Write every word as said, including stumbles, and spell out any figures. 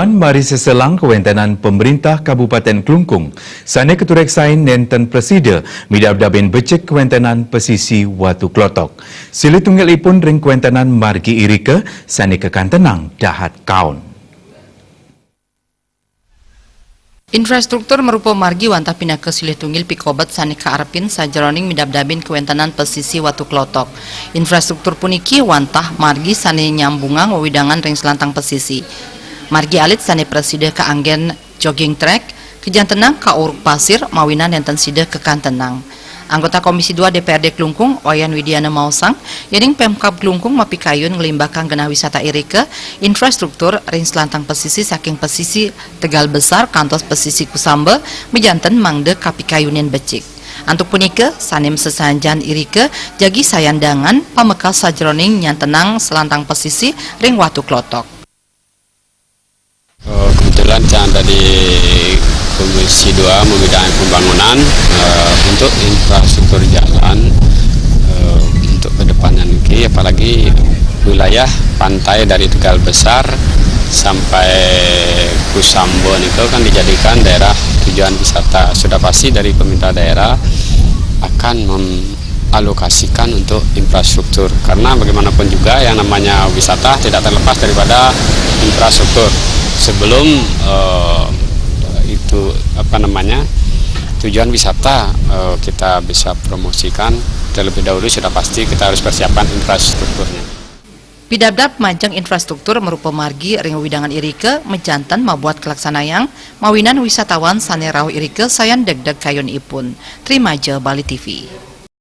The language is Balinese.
Mari seselang kawéntenan pemerintah Kabupaten Klungkung, sané katuréksain nénten prasida midabdabin becik kawéntenan pasisi Watu Klotok. Silih tunggilipun ring kawéntenan margi irika sané kakantenang dahat kaon. Infrastruktur marupa margi wantah pinaka silih tunggil pikobet sané kaarepin sajeroning midabdabin kawéntenan pasisi Watu Klotok. Infrastruktur puniki wantah margi sané nyambungang wewidangan ring selantang pasisi. Margi alit sané prasida kaanggén jogging track, kajantenang ka uruk pasir mawinan nénten sida kakantenang. Anggota Komisi dua D P R D Klungkung, Wayan Widiana maosang, yéning Pemkab Klungkung mapikayun nglimbakang genah wisata irika, infrastruktur ring selantang pasisi saking pasisi Tegal Besar kantos pasisi Kusamba, majanten mangda kapikayunin becik. Antuk punika, sané masesajan irika jagi sayan dangan pamekas sajeroning nyantenang selantang pasisi ring Watu Klotok. Eh, kebetulan saya ada di Komisi dua membidangi pembangunan, eh, untuk infrastruktur jalan, eh, untuk kedepannya niki, apalagi wilayah pantai dari Tegal Besar sampai Kusamba niku kan dijadikan daerah tujuan wisata. Sudah pasti dari pemerintah daerah akan mem- alokasikan untuk infrastruktur, karena bagaimanapun juga yang namanya wisata tidak terlepas daripada infrastruktur. Sebelum eh, itu apa namanya tujuan wisata eh, kita bisa promosikan terlebih dahulu, sudah pasti kita harus persiapkan infrastrukturnya. Pidabdab majeng infrastruktur marupa margi ring wewidangan irika majanten mabuat kalaksanayang mawinan wisatawan sané rauh irika sayan degdeg kayunipun. Trimaja, Bali T V.